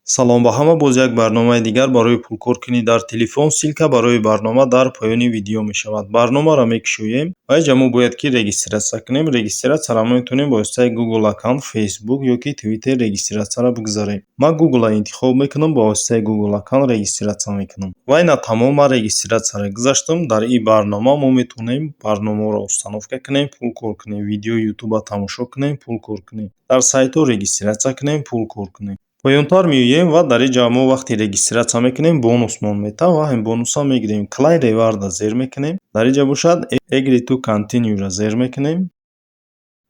Салом ба ҳама! Боз як барномаи дигар барои пулкоркунӣ дар телефон. Ссылка барои барнома дар поёни видео мешавад. Барномаро мекушоем ва инҷа мо бояд ки регистрация кунем. Регистрацияро мо метавонем бо воситаи Google аккаунт, Facebook ё ки Twitter регистрацияро бигзарем. Ман Google-а интихоб мекунам, бо воситаи Google аккаунт регистрация мекунам. Ва ина тамом, ман регистрацияро гузаштам. Дар ин барнома мо метавонем барномаро установка кунем, пул кор кунем, видеои ютуба тамошо кунем, пул кор кунем, дар сайтҳо регистрация кунем, пул кор кунем. Поёнтар меоем ва дар ин ҷа мо вақте регистрация мекунем, бонусмон метавад ва ҳамин бонусро мегирем. Claim Reward-а зер мекунем. Дар ин ҷа бошад, Agree to Continue-ро зер мекунем.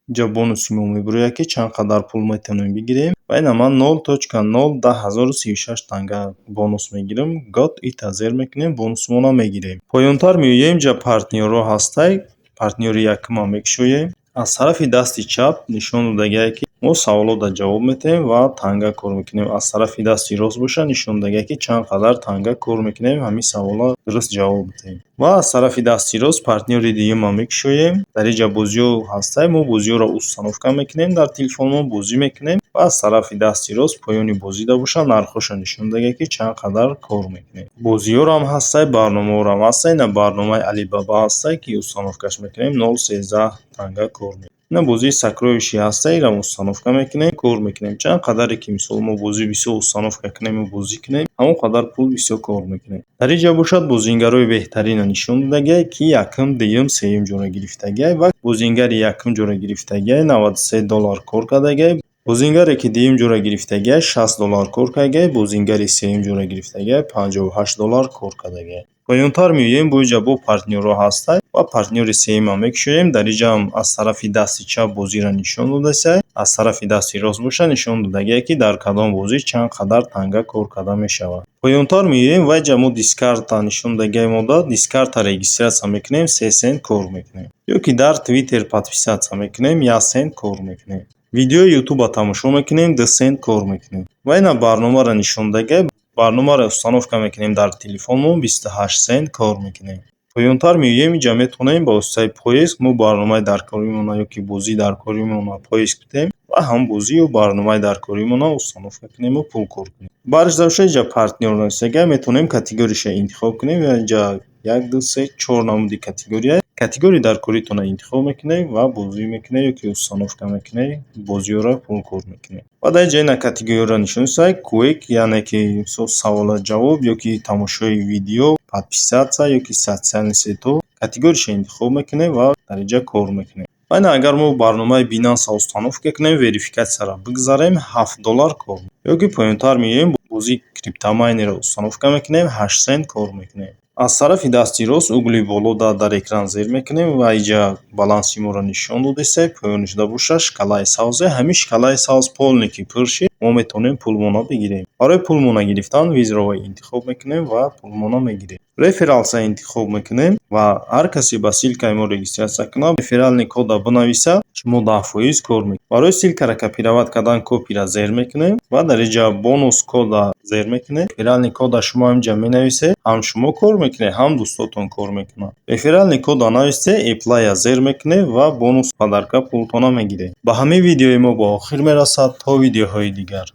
Инҷа бонуси мо мебирояд, ки чанд қадар пул метавонем бигирем. Ва ина ман 0.010036 танга бонус мегирам. Got it-а зер мекунем, бонусмонро мегирем. Поёнтар меоем, инҷа партнёрҳо ҳастай. Партнёри якумро мекушоем. Аз тарафи дасти чап нишон додагиае, ки мо саволотро ҷавоб медиҳем ва танга кор мекунем. Аз тарафи дасти рост бошад, нишон додагиае, ки чанд қадар танга кор мекунем, ҳамин саволро дуруст ҷавоб диҳем. Ва аз тарафи дасти рост партнёри дуюмро мекушоем. Дар ин ҷа бозиҳо ҳастай, мо бозиҳоро установка мекунем, дар телефонмон бозӣ мекунем ва аз тарафи дасти рост поёни бозида бошад, нархҳошро нишон додагиае, ки чанд қадар кор мекунем. Бозиҳоро ҳастай, барномаҳоро ҳастай. Ина барномаи Алибаба ҳастай, ки установкаш мекунем, 0.13 танга кор мекунем. Ина бозии Сокровища ҳастай, инро установка мекунем, кор мекунем. Чанд қадаре ки, мисол, мо бозӣ бисёр установка кунему бозӣ кунем, ҳамон қадар пул бисёр кор мекунем. Дар ин ҷа бошад, бозингарои беҳтаринро нишон додагиае, ки якум, дуюм, сеюм ҷоро гирифтагиай ва бозингари якум ҷоро гирифтагиай 93 доллар кор кардагиай. Бозингаре, ки дуюм ҷоро гирифтагиай, 60 доллар кор кардагиай, бозингари сеюм ҷоро гирифтагиай 58 доллар кор кардагиай. Поёнтар меоем, бо инҷа бо партнёрҳо ҳастай ва партнёри сеюмам мекушоем. Дар инҷаам аз тарафи дасти чап бозиро нишон додасай, аз тарафи дасти рост боша, нишон додагие, ки дар кадом бозӣ чанд қадар танга кор карда мешавад. Поёнтар меоем ва инҷа мо Дискорда нишон додагиай мода. Дискорда регистрация мекунем, 3 сент кор мекунем, ё ки дар Твиттер подписаться мекунем, 1 сент кор мекунем, видеои ютуба тамошо мекунем, 2 сент кор мекунем. Ва ина барномаро нишон додагиай, барномаро установка мекунем дар телефонмон, 28 сент кор мекунем. Поёнтар меоем, инҷа метавонем ба воситаи поиск мо барномаи даркоримонро ё ки бозии даркоримонро поиск кунем ва ҳамон бозӣ ё барномаи даркоримонро установка кунему пул кор кунем. Баъдаш бошад, инҷа партнёр нависагиай, метавонем категорияша интихоб кунем ва инҷа як, ду, се, чор намуди категория. Категорияи даркоритонро интихоб мекунед ва бозӣ мекунед ё ки установка мекунед бозиҳоро, пул кор мекунед. Ва дар инҷа ина категорияро нишон додааст: quiz, яъне ки мисол саволу ҷавоб ё ки тамошои видео, подписаться ё ки социальный сетьҳо. Категорияшро интихоб мекунем ва дар инҷа кор мекунем. Ва ина агар мо барномаи Binance установка кунем, верификатсияро бигзарем, 7 доллар кор. Ё ки поёнтар меоем, бозии криптомайнерро установка мекунем, 8 сент кор мекунем. Аз тарафи дасти рост угли боло дар экран зер мекунем ва инҷа баланси моро нишон додааст. Поёнишда бошад, шкалаи сабзе. Ҳамин шкалаи сабз полный ки пур шид, мо метавонем пулмонро бигирем. Барои пулмонро гирифтан визаро интихоб мекунем ва пулмонро мегирем. Рефералса интихоб мекунем ва ҳар касе ба ссылкаи мо регистрация кунад, реферальный кода бинависад, шумо 10% кор мекунед. Барои ссылкаро копировать кардан копиро зер мекунем ва дар инҷа бонус кода зер мекунем. Реферальный кода шумо инҷа менависед, ҳам шумо кор мекунед, ҳам дӯстотон кор мекунанд. Реферальный кода нависед, Apply-я зер мекунед ва бонус подарка пултонро мегиред. Ба ҳамин видеои мо ба охир мерасад. То видеоҳои дигар.